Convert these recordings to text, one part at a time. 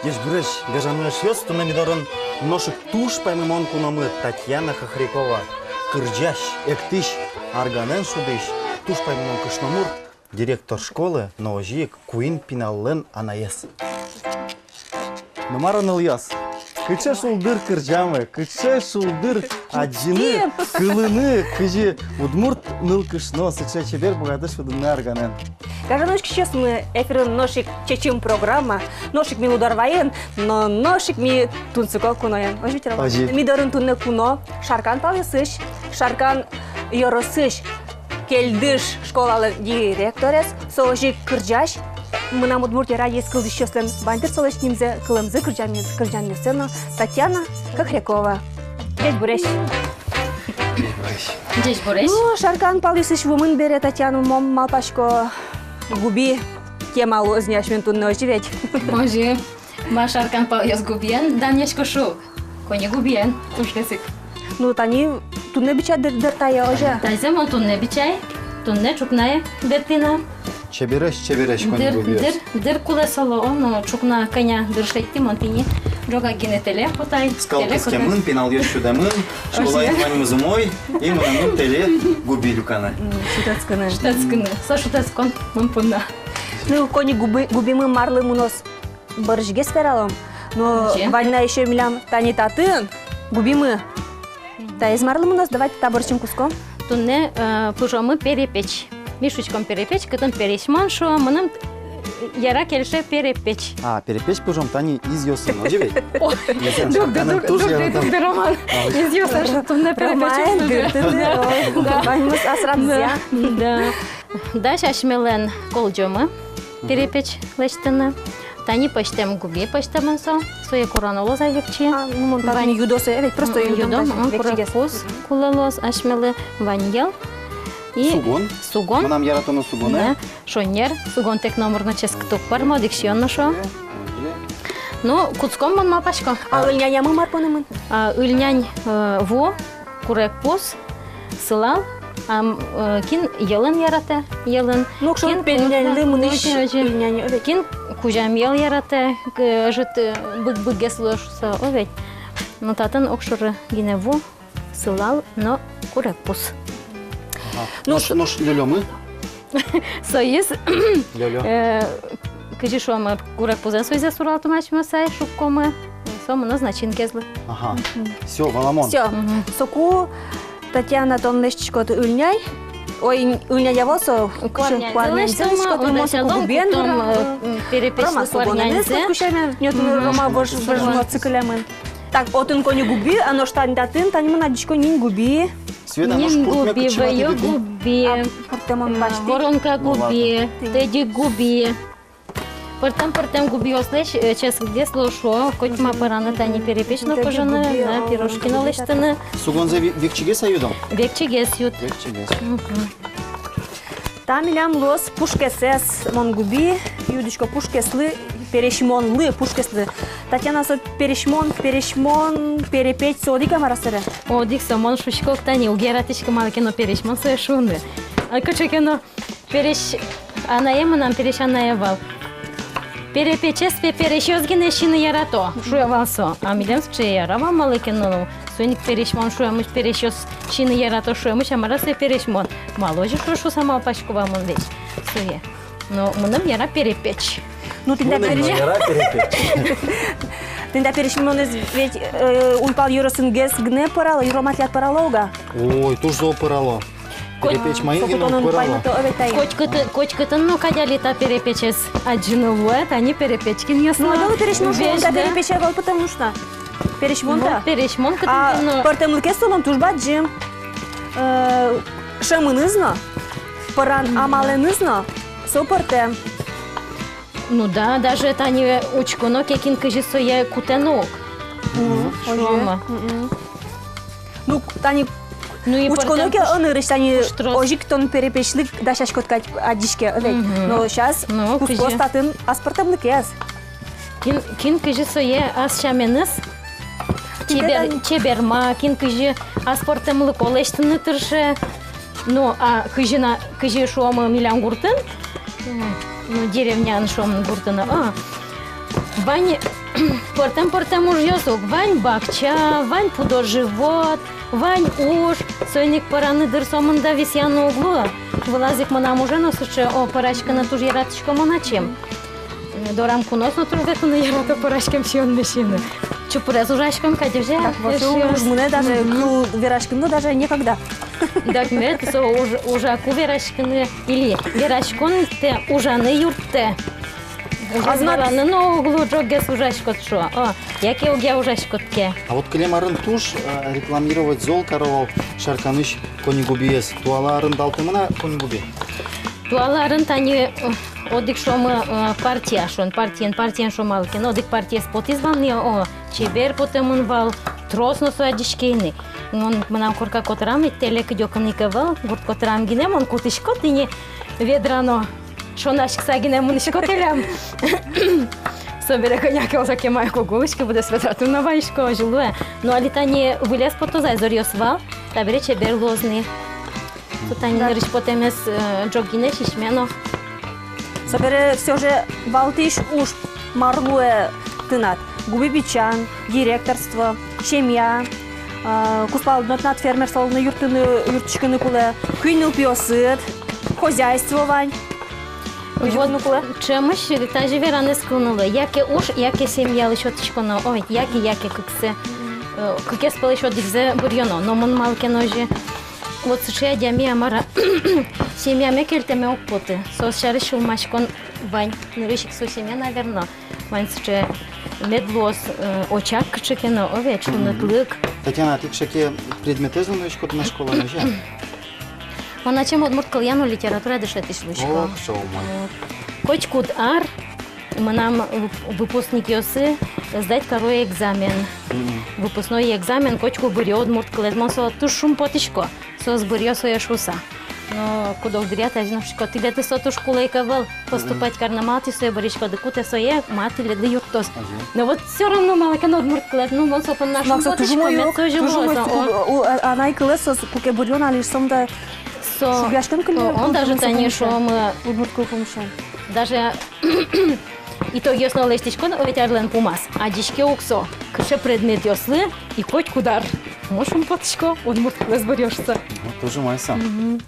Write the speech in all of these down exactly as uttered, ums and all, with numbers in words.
Ӟечбуресь, гажано эшъёс, туннэ ми дорын нош ик туж паймымон куномы Татьяна Хохрякова, кырӟась, эктӥсь, арганэн шудӥсь, туж паймымон кышномурт, директор школы, но озьы ик куинь пиналлэн анаез. Ну мар, нылъёс, кыӵе шулдыр кырӟамы, кыӵе шулдыр адӟыны, кылыны, кызьы удмурт нылкышно сыӵе чебер быгатэ шудыны арганэн. Гажано учкисьёсмы, эфирын нош ик «Чечым» программа, нош ик ми Лудорвайын, но нош ик ми тунсыко куноен. Озьы ведь, Роман? Озьы. Ми дорын туннэ куно Шаркан палъёсысь, Шаркан ёросысь Кельдыш школалэн директорез, со озьы ик кырӟась, «Мынам Удмуртие» радиоез кылзӥсьёслэн вань дыр солэсь нимзэ, кылэмзэ, кырӟанъёс-, кырӟанъёссэ но, Татьяна Хохрякова. Ӟечбуресь. Ӟечбуресь. Ӟечбуресь. Ну, Шаркан палъёсысь вуэмын бере, Татьяна, мон малпасько, губи тема луоз ни асьмелэн туннэ, озьы ведь? Озьы. Ма, Шаркан палъёс губиен данъясько шуо ук. Кони губиен, тужгес ик. Ну, тани туннэ бича дыр, дыр тае, озьы-а? Тазьы мон туннэ бичай, туннэ ӵукна бертӥ на. Чебересь, чебересь, кони губиос. Дыр, дыр кулэ солы, о, ну, ӵукна кӧня дыр шедьтӥ мон тӥни, ӝогак гинэ тэле кутай. Скал кыскемын, пиналъёс сюдэмын, школаын ваньмыз умой, и мынэмын тэле губи люканы. М, шутэтскыны. Шутэтскыны. Со шутэтскон мон понна. Ну, кони губи, губимы марлы мыноз? Бӧрысьгес вералом. Но вань на ещё милям тани татын губимы. Таиз марлы мыноз? Давайте та бӧрсьын кутском. Туннэ, э, пыжомы перепеч. Ми шуиськом перепеч, кытын пересьмон шуо, мыным, э, яра, кельше перепеч. А, перепеч пыжом тани изъёсын, озьы ведь? Ой, изъёсын, дук, дук, дук, дук, дук, Роман. Изъёсын шуо, туннэ перепеч. Роман, дыр, дыр, дыр, ой, да. Ваньмыз асрамзэ. Да, да. Дась асьмелэн колӟомы перепеч лэсьтыны. Тани пӧзьтэм губи, пӧзьтэмын со, сое курано луоз-а векчи? А, ну, мон татын юдо сое, ведь просто юдо, юдо, м, векчигес. Курегпуз кулэ луоз асьмелы, ваньел. И сугон. Сугон. Мынам яратоно сугон, э? Да, шонер, сугонтэк номыр но ческыт уг пӧрмы, одӥг сиён но шуо. Ну, кутском, мон малпасько. А ыльнянямы мар понэмын? А, ыльнянь, э, ву, курегпуз, сылал, ам, э, кин йӧлын яратэ, йӧлын. Ну, кин пельняньлы мынӥсь, озьы, озьы, ыльнянь, озьы. Кин кузям йӧл яратэ, к-, ӧжыт, э, бык-, быгес луэ шуса, о ведь. Ну, татын огшоры гинэ ву, сылал но курегпуз. Ага. Ну, нош, нош лёлёмы? Соиз. Лёлё. Э, кызьы шуомы, курегпузэн соизэ суралтом асьмеос ай, шуккомы. Со мыноз начинкаезлы. Ага. Мгм. Всё, валамон. Всё. Мгм. Соку, Татьяна, тон лэсьтӥськод ыльнянь. Ой, ыльнянь ӧвӧл со, куарняньзэ лэсьтӥськод, мон соку губиен, э, м, перепечлы куарняньзэ. Рома, сугонэныз кутскиське, мон отын, Рома, вож-, вожмосы кылемын. Так, отын кони губи, а нош тани татын, тани мон адӟисько, нин губи. Света, нин губи, вӧё губи. А, пӧртэмын, м, басьтӥ. Воронка губи, ну, ладно, тӧдьы губи. Пӧртэм-пӧртэм губиослэсь, э, ческытгес луо шуо, котьма пӧраны тани перепеч но пыжыны, на, пирожки но лэсьтыны. Сугонзэ ве-, векчигес-а юдом? Векчигес юд. Векчигес. Мгм. Та милям луоз пушкесэз, мон губи, юдӥсько пушкеслы, пересьмонлы, пушкеслы. Татьяна, со пересьмон, пересьмон, перепеч, со одӥг-а, мар-а сэре? Одӥг со, мон шуисько ук тани, уг яратӥськы малы ке но пересьмон сое шуыны. А кыӵе ке но пересь анае мынам, пересь анае вал. Перепечез пе пересьёс гинэ сиыны ярато, шуэ вал со. А милемыз сыӵе яра вал малы ке но, ну, соин ик пересьмон шуэмысь, пересьёс сиыны ярато шуэмысь, а мар-а сое пересьмон. Малы озьы шуэ шуса малпасько вал мон ведь сое. Но мыным яра перепеч. Ну, тӥни та пересьмон. Мыным но яра перепеч. Тӥни та пересьмонэз ведь, э, Уйпал ёросынгес гинэ пӧрало, Рома, тӥляд пӧрало уг-а? Ой, туж зол пӧрало. Перепеч маин гинэ уг пӧрало. Котькытын, котькытын но кадь али та перепечез адӟыны луэ, тани перепеч кинъёс но. Ну, адяло пересьмон шуом, та перепеч ӧвӧл, потому что пересьмон та. Вот, пересьмон кытын ке но. А пӧртэмлыкез солэн туж бадӟым. Э, шӧмыныз но, пӧран амалэныз но со пӧртэм. Ну да, даже тани учконо ке, кин кызьы сое кутэ но ук. Мгм. Шуом-а. Мгм. Ну, тани, ну, и учконо ке, пӧртэм ӧнерысь тани, озьы ик тон перепечлы дасяськод кадь, адӟиське, ӧвӧл-а? Мгм. Но сейчас, ну, кутскоз татын аспӧртэмлыкез. Кин, кин кызьы сое ас сяменыз чебер-, чеберма, кин кызьы аспӧртэмлыко лэсьтыны тырше. Ну, а кызьы на, кызьы шуомы милям гуртын, м, ну, деревняын шуом гуртын, а, Вань пӧртэм-пӧртэм ужъёс ук. Вань бакча, вань пудо-живот, вань уж. Соин ик пӧраны дыр сомында висъяны уг луы. Вылаз ик мынам уже но сыӵе, о, пӧраськыны туж яратӥсько мон ачим. Дорам куноос но туж ветлыны ярато пӧраськем сиёнме сиыны. Чупырес ужаськом кадь, озьы. Так, вот, эшъёс. Уж мынэ даже, мгм, кыл вераськыны даже некогда. Так, мед со уж, ужаку вераськыны, или вераськон тэ ужаны юрттэ. Озьы. А знак валаны но уг лу, ӝоггес ужаськод шуо. О, яке огъя ужаськод ке. А вот кылем арын туж, э, рекламировать зол каро вал Шарканысь коньгубиез. Туала арын далтэмын-а коньгуби? Туала арын тани, э, одӥг шуом, э, партия шуон, партиен, партиен шуом, малы ке но одӥг партиез потӥз вал ни, о, чебер потэмын вал, трос но со адӟиське ини. Мон, мынам корка котырам, ведь тэле кыдёкын ик ӧвӧл, гурт котырам гинэ мон кутӥсько тӥни ведра но. Шонаськыса гинэ мынӥсько тэлям. Собере кӧня ке озьы ке мае ке уг улӥськы, быдэс ведра туннэ вайисько, озьы луэ. Но али тани выльёс потозы ай, зоръёс вал, табере чебер луоз ни. Со тани нырысь потэмез, э, ӝог гинэ сисьме но. Собере всё же валтӥсь уж мар луэ тынад? Губи бичан, директорство, семья, э, кузпалыд но тынад фермер, солы но юрттыны, юрттӥськыны кулэ, куинь нылпиосыд, хозяйство вань. Вот. Ӵемысь тазьы вераны кулэ ни, яке уж, яке семьялы сётӥськоно, ой, яке, яке кыксэ, э, кыкез пӧлысь одӥгзэ быръёно, но мон малы ке но озьы. Вот сыӵе адями, а мар-а, семьяме кельтэме уг поты. Соос сярысь сюлмаськон вань, нырысь ик со семья, наверно, вань сыӵе, мед луоз, э, очаг кыӵе ке но, о ведь, шунытлык. Татьяна, тӥ кыӵе ке предметэз но нуиськоды на школаын, озьы-а? Мон ачим удмурт кылъя но литературая дышетӥсь луисько. Ох, со умой. Вот. Котькуд ар мынам вып-, выпускникъёсы сдать каро экзамен. Мгм. Выпускной экзамен, котьку быръё удмурт кылэз. Мон солы туж шумпотӥсько, соос быръё сое шуыса. Но куд-ог дыръя тазьы но шуисько: тӥледлы со туж кулэ ик ӧвӧл поступать карыны, малы тӥ сое быръиськоды, кутэ сое, ма тӥледлы юрттоз. Ага. Но вот всё равно малы ке но удмурт кылэз, ну, мон со понна шумпотӥсько, мед со озьы луоз. О, анай кылэз соос куке быръё на, лишь сомында со шугъяськон кыллен. Он даже тани шуом, э, удмурт кыл пумысен. Даже итогъёс но лэсьтӥсько но, о ведь, арлэн пумаз. Адӟиське ук со, кыӵе предметъёслы и котькуд ар. Мон шумпотӥсько, удмурт кылэз быръё шуыса. Вот, туж умой со. Мгм.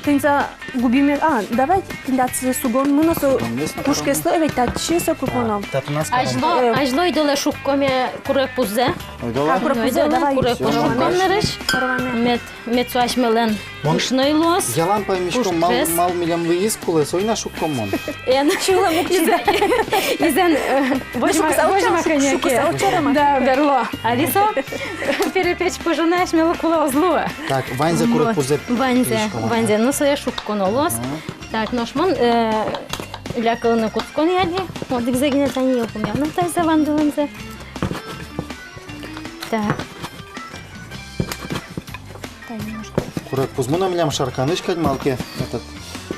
Тӥни та губимес, а, давай тӥни татчы сугонмы но, со пушкеслы, о ведь, татчы со куке но. Азьло, э, азьло ойдолэ шуккоме курегпуззэ. Ойдолэ? А, курегпуззэ, давай. Курегпуз шукком нырысь. Мед Мед со асьмелэн пышной луоз. Ялан паймиськом, мал, мал милемлы из кулэ, сое на шукком мон. Эн. Сюлэм уг чида. Изэн, э, возьма, возьма кӧня ке. Да, берло. Али со перепеч пыжонэ асьмелы кулэ уз луы. Так, ваньзэ курегпуззэ. Ваньзэ, ваньзэ, ну, сое шукконо луоз. Ага. Так, нош мон, э, лякылыны кутско ни али. Одӥгзэ гинэ тани йылпумъяны, тайзэ вандылэмзэ. Так. Курегпузмы но милям Шарканысь кадь, малы ке этот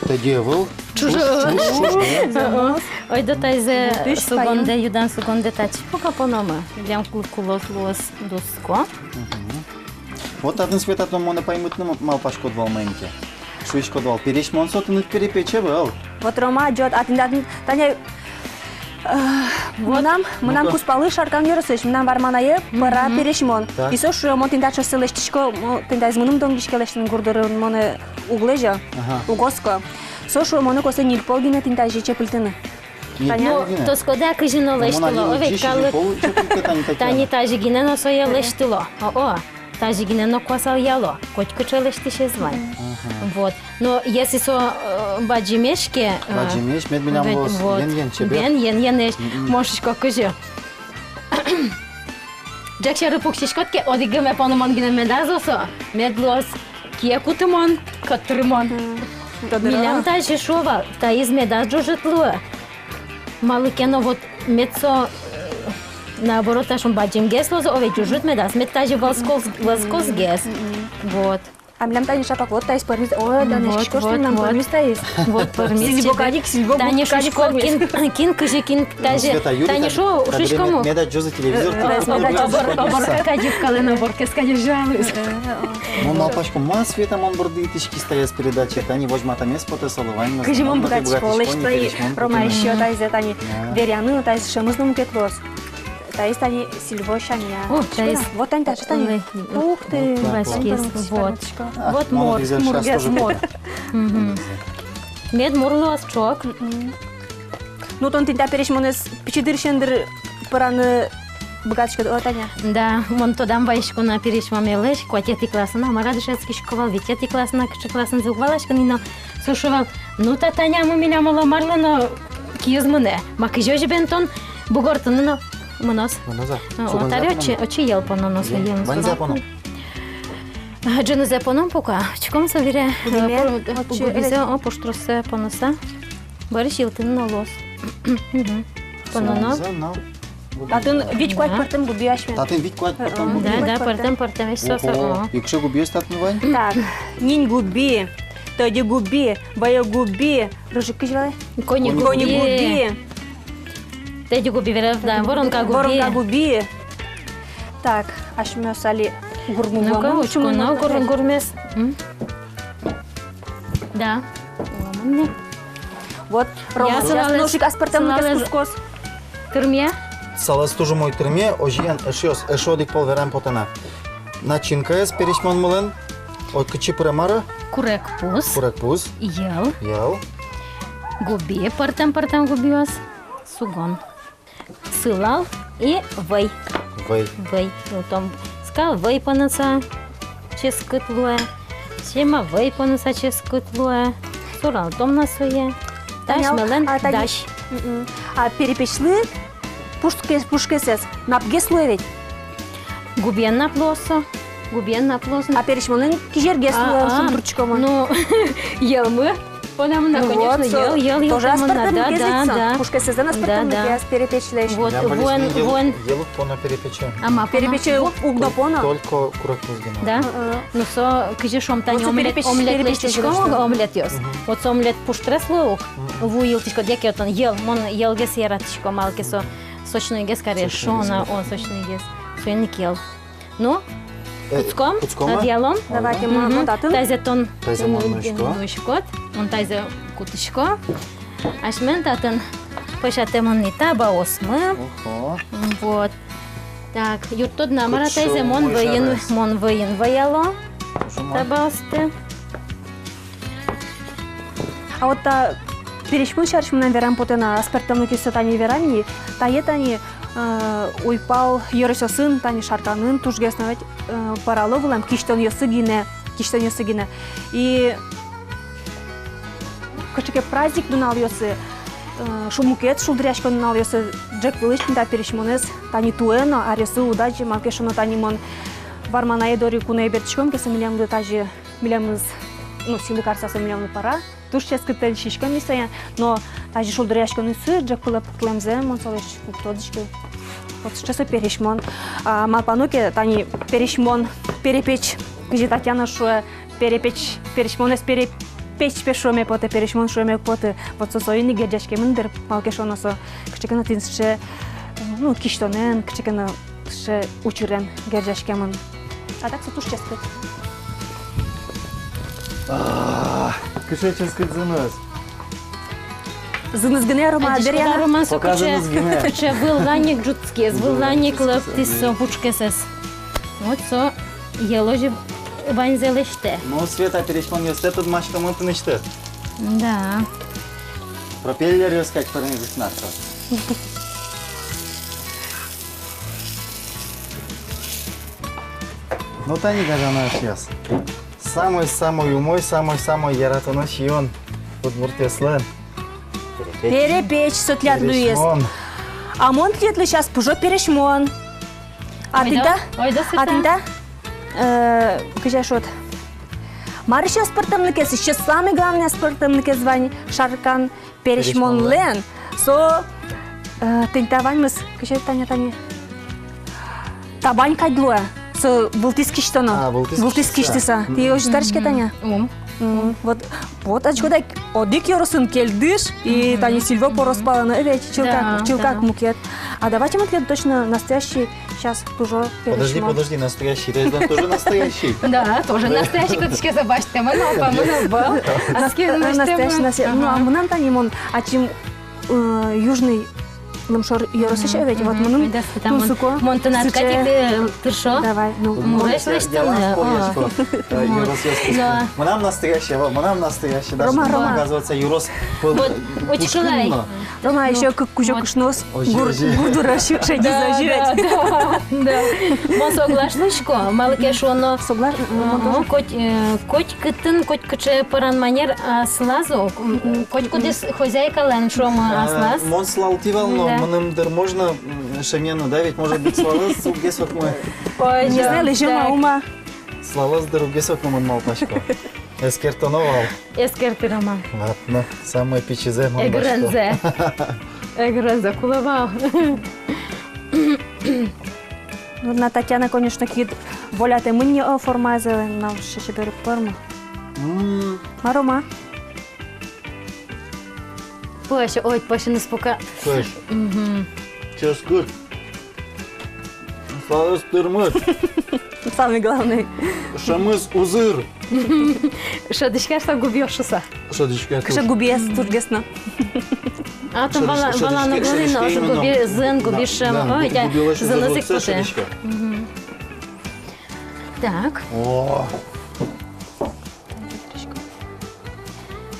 тӧдьы ӧвӧл. Чуж, чуж, чуж, да? Ойдо тайзэ сугондэ, юдан сугондэ татчы пока пономы. Милям кул-, кулэ луоз доско. Мгм. Вот татын, Света, тон монэ паймытыны малпаськод вал маин ке. Шуиськод вал, пересьмон со тыныд перепеч ӧвӧл. Вот, Рома, ӝот, а тӥни татын, тани, э, мынам, мынам кузпалы Шаркан ёросысь, мынам варманае пӧра пересьмон. Так. И со шуэ, мон тӥни таӵеосыз лэсьтӥсько, мо-, тӥни таиз мыным донгиське лэсьтыны, гурдырын монэ уг лэзё, ага, уг оско. Со шуэ, монэ косэ ньыль пол гинэ тӥни тазьы чепыльтыны. Таня. Ну, тоскоды-а, кызьы но лэсьтыло, о, ведь калык. Тани тазьы гинэ но сое лэсьтыло. О-о. Тазьы гинэ но куасалъяло, котькыӵе лэсьтӥсез вань. Мгм. Вот. Но если со, э, бадӟымесь ке, э, бадӟымесь, мед милям луоз, вот, ен-ен, чебер. Ен-ен, ен-ен. Мгм. Мон шуисько, кызьы. Ӝӧк сьӧры пуксиськод ке, одӥг гыме понымон гинэ медаз луы со, мед луоз кие кутымон, котырымон. Мгм. Милям тазьы шуо вал, таиз медаз ӝужыт луы. Малы ке но вот мед со, э, наоборот, а шуом, бадӟымгес луоз, о, ведь ӝужыт медаз, мед тазьы вӧлскоз-, вӧлскозгес. Мгм. Вот. А милям тани шапак, вот таиз пӧрмиз. Ой, да, вот, нешкош вот, милям вот. Пӧрмиз таиз. Вот пӧрмиз. Сильвер кадик, сильвер кадик пӧрмиз. Тани шуисько, кин, кин кызьы, кин тазьы. Ну, Света, Юрий, тани шуо, шуисько, мед адӟозы телевизор. Оборка кадик калын, оборкез кадик жалуюсь. Мон малпасько, ма Света мон борды итӥськиз таяз передача, тани возьматэмез потэ солы ваньмыз. Кызьы мон быгатӥсько, лэсьтӥсько, Рома, ещё таизэ тани веръяны, таиз сямыз но мукет луоз. Таиз тани сильвер сямъя. О, таиз. Вот тани, таиз тани. Ух ты. Васькиз. Вот. Вот мор, мургес мор. Мгм. Мед мур луоз ӵок. Мгм. Ну, тон тӥни та пересьмонэз пичи дырысен дыр пӧраны быгатӥськод, о, Таня? Да, мон тодам вайисько на пересьмамелэсь, куатетӥ классын-а, мар-а, дышетскисько вал, витетӥ классын-а, кыӵе классын, уг валаськы ни но, со шуэ вал: «Ну, та, Таня, милям оло марлы но киыз мынэ. Ма, кызьы озьы бен тон бугортыны но мыноз?» Мыноз-а? О, сугонзэ таре поном? Отчы, отчы йӧл пононо, йӧл. Ваньзэ поном? А, ӝынызэ поном пока. Учком собере. Губиме? Э, пу-, э, отчы губизэ, о, пуштроссэ поныса. Бӧрысь йылтыны но луоз. Мгм. Пононо. Сугонзэ но. Татын вить-куать пӧртэм губи асьме. Татын вить-куать пӧртэм губи. Да, да, пӧртэм, пӧртэм, эшшо со. О, ик сю губи ӧс татын вань. Так, нинь губи, тӧдьы губи, вӧйы губи, рыжик кызьы вал? Коньы губи. Коньы губи. Тӧдьы губи вераз, да, воронка губи. Воронка губи. Так, асьмеос али гурмы. Ну-ка, учконо гур-, гурмес. М? Да. Вот, Рома, сейчас ножик аспӧртэмлыкез кутскоз. Тырме? Сылалэз туж умой тырме, озьыен, эшъёс, эшшо одӥг пол верам потэ на. Начинкаез пересьмонмылэн, ой, кытчы пыре, мар-а? Курегпуз. Курегпуз. Йӧл. Йӧл. Губи, пӧртэм-пӧртэм губиос. Сугон. Сылал и вӧй. Вӧй. Вӧй. Утом скал вӧй поныса ческыт луэ. Сема вӧй поныса ческыт луэ. Суралтом на сое. Таня, асьмелэн, а, Таня, дась. Мгм. А перепечлы пушке-, пушкесэз напгес луэ ведь? Губиен нап луоз со. Губиен нап луоз. А пересьмонэн кизергес луэ, шумпырчкомон. Ну, йӧлмы. Понамы на, ну, конечно, вот, йӧл, йӧл, йӧл тоже понамы на, аспӧртэмлыкез, да, да. Пушкесэз но аспӧртэмлыкез, да, перепечлэсь. Вот, вуэн, вуэн. Йӧл уг поно перепече. А ма поно? Перепече уг но поно. Только курегпуз гинэ. Да? Мгм. Ну, со, кызьы шуом, тани вот со омлет, перепеч-, омлет перепеч лэсьтӥськом, омлетъёс. Мгм. Вот со омлет пуштрес луэ ук. Мгм. Ву йылтӥськод, яке отын йӧл, мон йӧлгес яратӥсько, малы ке со сочнойгес каре, сочнойгес, шуо на, о, сочнойгес. Соин ик йӧл. Ну, э, кутском, кутском-а? Ӧдъялом. Давайте, мгм, мон татын. Таизэ тон, таизэ мон, э, нуисько. Нуиськод. Мон таизэ кутӥсько. Асьмелэн татын пӧсятэмын ни табаосмы. Ого. Вот. Так, юрттод на, мар-а, таизэ мон вӧйын, мон вӧйын вӧяло. Табаосты. А вот та пересьмон сярысь мынам верам потэ на, аспӧртэмлыкез со тани верам ни, тае тани, э, уйпал ёросъёсын, тани Шарканын тужгес но ведь, э, пӧрало вылэм кисьтонъёсы гинэ, кисьтонъёсы гинэ. И кыӵе ке праздник нуналъёсы, э, шу-, мукет шулдыръяськон нуналъёсы ӝӧк вылысь тӥни та пересьмонэз тани туэ но, аръёсы уд адӟы, малы ке шуоно, тани мон Варманае доры куное бертӥськом ке, со милемлы тазьы, милемыз, ну, сӥлы карыса со милемлы пӧра. Туж ческыт ӧтиськом ми соен, но тазьы шулдыръяськонъёсы ӝӧк вылэ пуктылэмзэ мон солэсь уг тодӥськы. Вот сыӵе со пересьмон. А, малпано ке, тани пересьмон, перепеч, кызьы Татьяна шуэ, перепеч, пересьмонэз перепеч пе шуэме потэ, пересьмон шуэме уг поты. Вот со соин ик герӟаськемын дыр, малы ке шуоно со кыӵе ке но тӥни сыӵе, ну, кисьтонэн, кыӵе ке но сыӵе учырен герӟаськемын. А так со туж ческыт. А, кыӵе ческыт зыныз. Зыныз гинэ, Рома, адӟиськод-а, Рома, со кыӵе, кыӵе выллань ик ӝутскиз, выллань ик лыктӥз со пушкесэз. Вот со йӧл озьы ваньзэ лэсьтэ. Ну, Света, пересьмонъёстэ тодмаськом тынэсьтыд. Да. Пропеллеръёс кадь пӧрмизы на со. Ну, тани, гажано эшъёс. Самой-самой умой, самой-самой яратоно сиён удмуртъёслэн. Перепеч. Перепеч со тӥляд луиз. Пересьмон. А мон тӥледлы сейчас пыжо пересьмон. А тӥни та, ойдо, ойдо, а тӥни та, э, кызьы шуод. Мар ещё аспӧртэмлыкез, ещё самый главный аспӧртэмлыкез вань Шаркан пересьмонлэн. Со, э, тӥни та ваньмыз, кызьы, Таня, тани. Табань кадь луэ. Со вылтӥз кисьтоно. А, вылтӥз кисьтыса. Вылтӥз кисьтыса. Тӥ озьы ик кариське, Таня? Мгм. М, вот, вот, ачко, да, одӥг ёросын кельдыш, и тани Сильво порос палан, э, ведь, чылкак, да, чылкак мукет. А давайте мы тогда точно настоящий щас туж пересьмом. Подожди, подожди, настоящий. То есть он тоже настоящий? Да, тоже настоящий, кытысь ке со басьтэмын, но, по-моему, был. Настоящий, настоящий. Ну, а мынам тани, мон ачим, э, южный лымшор ёросысь, э, ведь, вот мыным тунсыко. Мон тынад кадь ик, э, тыршо. Давай, ну, мон. Муресь лэсьтыны. Мынам настоящий, вот, мынам настоящий. Даже, Рома, Рома, оказывается, юрос пол-, вот, пушкын но. Учкылай. Рома, ну, ещё кык кузё кышноос. Озьы, гур-, озьы. Гур дурысь шедиз, да, озьы ведь. Да, да. Мон соглаш луисько, малы ке шуоно. Соглаш, м, ага, мон тоже. Коть, э, коть кытын, коть кыӵе пӧран манер аслаз ук, м, коть кудӥз хозяйкалэн, шуом, аслаз. Мон сылал тӥ вал но, да, мыным, дыр, можно, м, шеме но, да, ведь, может быть, сылалыз уггес окмы. Ой, не знаю, лэзём-а, ума. Сылалыз, дыр, уггес окмы, мон малпасько. Эскертоно вал. Эскерты, Рома. Ладно, самой пичизэ мон басьто. Эгырензэ. Эгырензэ кулэ вал. Ну, на Татьяна, конечно, кид волятэмын ни, о, формазэ, нам шеше бере пӧрмы. М. Ма, Рома? Пӧсь, ой, пӧсьыныз пока. Пӧсь. Мгм. Ческыт. Сылалыз тырмыт. Самый главный. Шӧмыз узыр. Шӧдӥське, что губиос шуса. Шӧдӥське. Кыӵе губиос, тужгес но. А там вала-, валаны гуры но, губи-, зын губи шӧм. Ой, тя, зыныз ик потэ. Мгм. Так. О.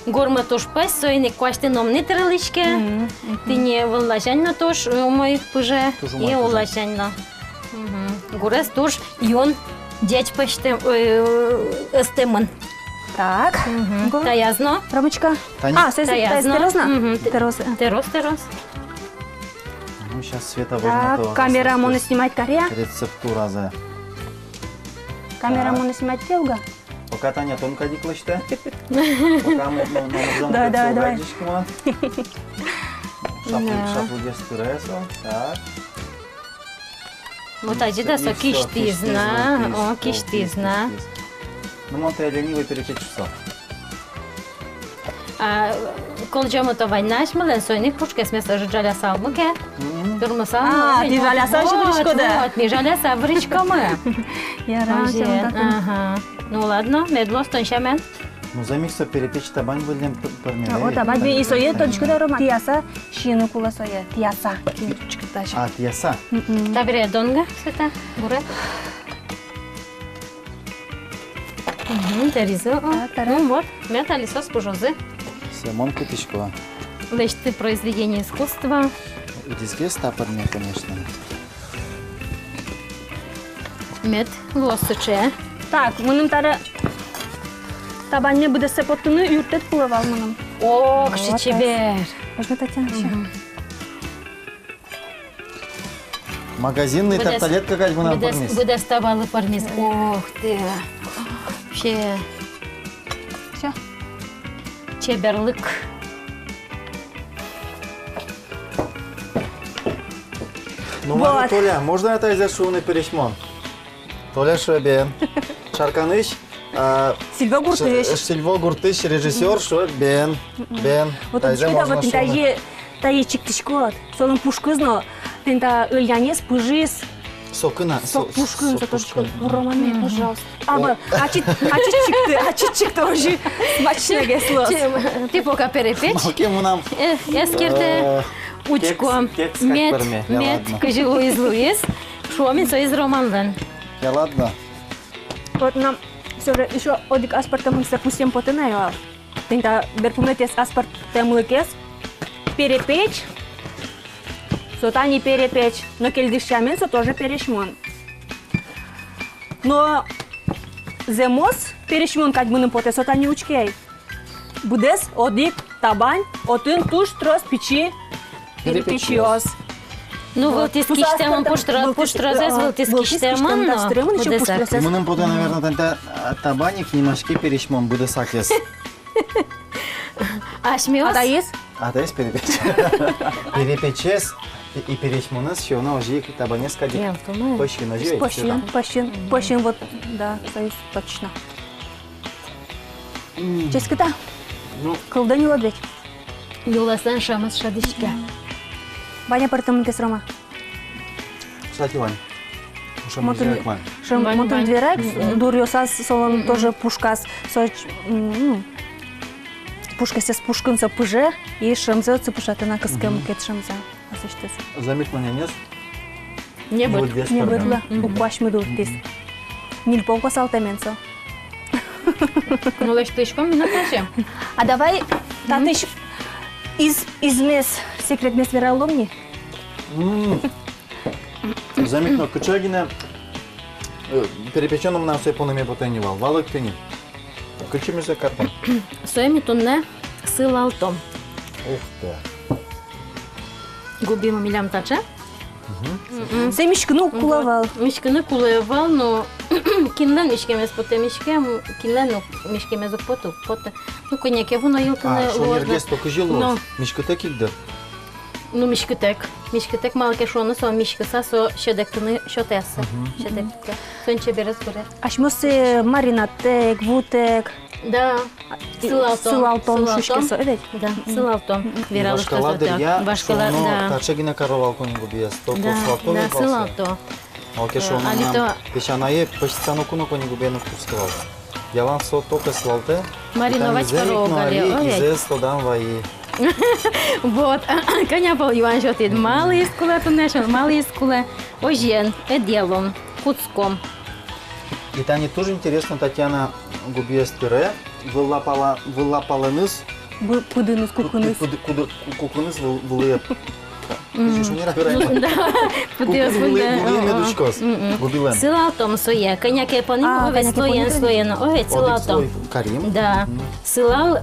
Гурмы туж пӧсь, соин ик куасьтыны ум ни тырылӥське. Мгм, мгм. Тӥни вылласянь но туж, э, умой пыже. Туж умой пыже. И улласянь но. Мгм. Гурез туж юн ӟеч пӧзьтэм, э, ыстэмын. Так. Мгм. Го. Таяз но. Ромочка. Тани. А, сэ-, сэ-, таяз но. Таяз но. Тӥ трос на? Мгм. Тӥ трос, э. Тӥ трос, тӥ трос. Ну, щас Света возьмёт. Так, камера монэ снимать каре-а? Рецептуразэ. Камера монэ снимать каре-а? Пока Таня тон кадь ик лэсьтэ. Пока мы, мы, мы... Давай, давай, давай. Шаплы-, шаплыгес тыре со. Так. Вот, адӟид-а, со кисьтӥз на. О, кисьтӥз на. Ну, мон тае ленивый перепеч шуысал. А, кольчомы-то вань на асьмелэн, соин ик пушкесмес ӧжыт жалясал муке. Мгм. Тырмысал. А, тӥ жаляса ӧжыт вырӥськоды-а? Вот, вот, ми жаляса вырӥськомы. Яра, озьы. Ага. Ну ладно, мед луоз тон сямен. Ну, зэм ик со перепеч табань выллем п-, пӧрме. А, о, табань. И сое тодӥськод-а, Рома? Тӥяса сиыны кулэ сое. Тӥяса. Кин чкытась. А, тӥяса. Мгм. Табере донга, Света, гурет. Мгм, тыризы, о. Да, тыра. Ну вот, мед али соос пыжозы. Всё, мон кутӥсько. Лэсьты произведение искусства. Итӥське стапорне, конечно. Мед луоз сыӵе. Так, мыным таре табаньме быдэссэ поттыны юрттэт кулэ вал мыным. О, кыӵе чебер. Можно, Татьяна, ещё? Мгм. Магазинный тарталетка кадь мынам пӧрмиз. Быдэс, быдэс табалы пӧрмиз. Ох ты. Вообще. Всё. Чеберлык. Ну, вот. Мар, Толя, можно-а таизэ шуыны пересьмон? Толя шуэ: бен. Шарканысь, а, Сильво гуртысь. Ш-, Сильво гуртысь режиссёр шуэ: бен, бен. Вот таизэ можно шуыны. Тае чиктӥськод, солэн пушкыз но, тӥни та ыльянэз пыжиз. Соку на, со-, со пушкын, со пушкын. Роман, пожалуйста. А, вот, ачид, ачид чикты, ачид чикты, озьы смачногес луоз. Тӥ пока перепеч. Малы ке мынам, э, эскерте, э, учко. Кекс, кекс кадь пӧрме. Мед, мед, ладно. Кызьы луиз, луиз. Шуом ини, соиз Романлэн. Я, ладно. Вот нам всё же ещё одӥг аспӧртэмлыксэ пусъем потэ на, юал. Тӥни та берпуметӥез аспӧртэмлыкез — перепеч. Со тани перепеч, но кельдыш сямен со тоже пересьмон. Но зэмос пересьмон кадь мыным потэ со тани, учке ай. Быдэс одӥг табань, отын туж трос пичи перепечъёс. Ну, вылтӥз кисьтэмын, пуштро-, пуштрозэс вылтӥз кисьтэмын, но быдэсак. Мыным потэ, наверно, тани та, а, табань ик нимаське пересьмон быдэсакез. Асьмеос? А таиз? А таиз перепеч. Перепечез И, и пересьмонэз сиёно озьы ик табанез кадь ик. Пӧсьын озьы ведь, Света? Пӧсьын, пӧсьын, пӧсьын, вот, да, то есть точно. М. Ческыт-а? Ну. Кылдэ нюлод ведь. Нюлэсэн шӧмыз шӧдӥське. Вань-а пӧртэм мукет, Рома? Кстати, вань. Шӧмыз, мон тын-, вань. Шӧм-, вань, мон тыныд верай, мгм, дуръёсаз солэн, мгм, тоже пушказ, со, м, ну, пушказ, пушкын со пыже, и шӧмзэ отчы пыӵатэ на, кыске, мгм, мукет шӧмзэ. Аслэсьтыз. Заметно нянез. Небыт. Небыт луэ. Мгм. Уг куасьмы дуртӥз. Мгм. Ньыль пол куасалтэмен со. Ну, лэсьтӥськом ми на таӵе. А давай, мгм, татысь из-, измес, секретмес вералом ни. М. Заметно, кыӵе гинэ, э, перепечённый мынам сое поныме потэ ни вал. Валэктэ ни. Кыӵе ми сое картом? Сое ми туннэ сылалтом. Ух ты. Губимы милям таӵе. Мгм. Мгм. Сое миськыны уг кулэ вал. Вот. Миськыны кулэ вал, но кинлэн миськемез потэ, миське, м, кинлэн уг, миськемез уг поты, уг поты. Ну, кӧня ке ву но йылтыны луоз. А шонергес-то кызьы луоз? Ну. Миськытэк ик дыр. Ну, миськытэк. Миськытэк, малы ке шуоно, со миськыса, со сьӧдэктыны сётэ ассэ. Мгм. Сьӧдэктэ. Соин чеберез быре. Асьмеос, э, маринадтэк, вутэк. Да. Сылалтом. Сылалтом шуиське со, э, ведь? Да, сылалтом. Мгм. Вералом, вашкала дыръя, вашкала, шуоно, да. Таӵе гинэ каро вал коньгубиез, только сылалтом. Да, сылалто. Малы ке шуоно, али мынам то песянае пӧсьтыса ноку но коньгубиен уг кутскы вал. Ялан со только сылалтэ. Мариновать каро ик али, ой. Изэс тодам вайи. Вот. Кӧня пол юан сётӥд. Малы изкулэ туннэ, шуом, малы изкулэ. Озьыен, ӧдъялом, кутском. И тани туж интересно, Татьяна губиез тыре, вылла пала-, вылла палэныз. Бы-, пыдыныз, кукыныз. Пыды-, куды-, ку-, кукыныз выл-, вылӥе. Мгм. Кызьы шонер-а верай? Ну, да. Кукын вылӥе, вылӥе мед учкоз. Мгм. Губилэн. Сылалтом сое. Кӧня ке понӥм, а, овет, кӧня ке слоен, понӥм, слоен. Овет сылалтом. Одӥг слой карим. Да. Мгм. Сылал.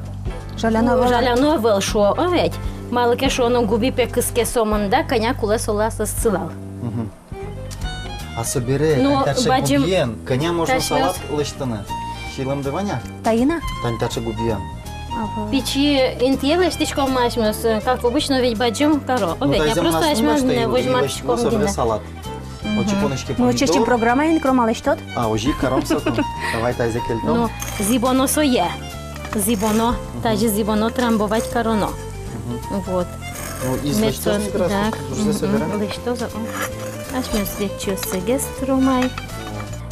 Жаляно ӧвӧл. Жаляно ӧвӧл шуо, овет. Малы ке шуоно, губи пе кыске сомында, кӧня кулэ солы аслыз сылал. Мгм. А собере, ну, тани таӵе бадӟым губиен кӧня можно салат лэсьтыны? Сӥлемды вань-а? Таин-а? Тани таӵе губиен. Ага. Пичи интые лэсьтӥськом асьмеос, как обычно, ведь бадӟым каро. Ну, овет, я просто асьмеос возьматӥськом гинэ. Салат. Мгм. Отчы понӥське помидор. Ну, чечым программаын ик, Рома, лэсьтод? А, озьы ик каром соку. Давай, таизэ кельтом. Ну, зӥбоно сое. Зӥбоно. Мгм. Тазьы зӥбоно, трамбовать кароно. Мгм. Вот. Ну, из лэсьтоз, да, мгм, лэсьтоз, о. Асьмеос лэсьтӥськом сыгес, Ромай.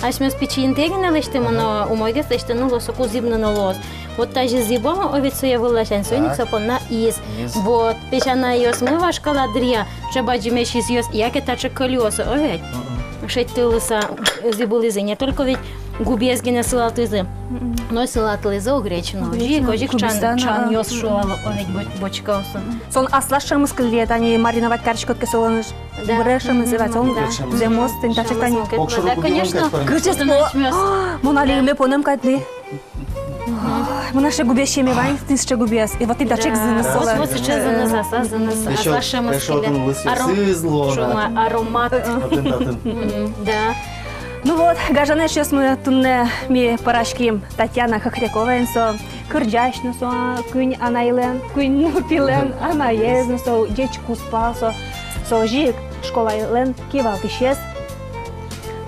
Асьмеос пичи интые гинэ лэсьтӥмы но, умойгес лэсьтыны луоз, соку зӥбны но луоз. Вот тазьы зӥбом, овет, сое вылласянь, соин ик со понна из. Из. Вот, песянайёсмы вашкала дыръя таӵе бадӟымесь изъёс, яке таӵе кӧльыос, овет. Мгм. Шедьтылыса зӥбылӥзы, не только ведь губиез гинэ сылалтӥзы. Мгм. Но сылалтылӥзы огреч но. Огреч но. Озьы ик, озьы ик чан-, чанъёс шуо вал, овет, бо-, бочкаосын. Мгм. Со аслаз шӧмыз кылле, тани мариновать кариськод ке солэн. Да. Быре шӧмыз, да, солэн. Да. Зэмос, тӥни таӵе, тани. Шӧмыз мукет. Да, конечно. Кырӟез но. Мон али ӧме понэм кадь ни. Мгм. Ой, мынам сыӵе губиез сиеме вань, тӥни сыӵе губиез. И вот тӥни таӵе ик зыныз солэн. Вот, вот сыӵе зыныз, аслаз зыныз, аслаз шӧмыз кылле. Аромат. Шуом, аромат. Татын, татын. Мгм, да. Ну вот, гажано эшъёсмы, туннэ ми пӧраським Татьяна Хохряковаен, со кырӟась но со, куинь анайлэн, куинь нылпилэн анаез но со, ӟеч кузпал со, со озьы ик школалэн кивалтӥсез.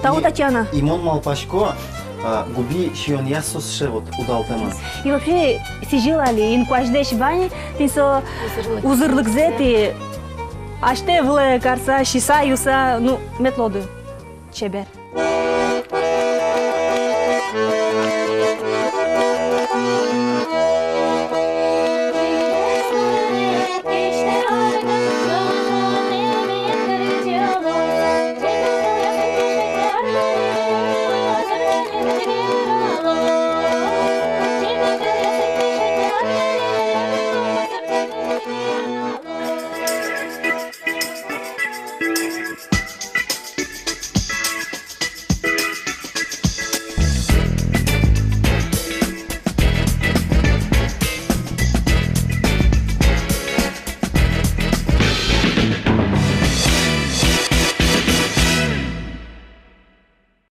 Тау, Татьяна. И мон малпасько, а, губи сиёнъя со сыӵе вот удалтэмын. И вообще, сӥзьыл али инкуазьлэсь вань тӥни со узырлыкзэ, узырлыкзэ, тӥ асьтэ вылэ карыса, сиса, юыса, ну, мед луоды чебер.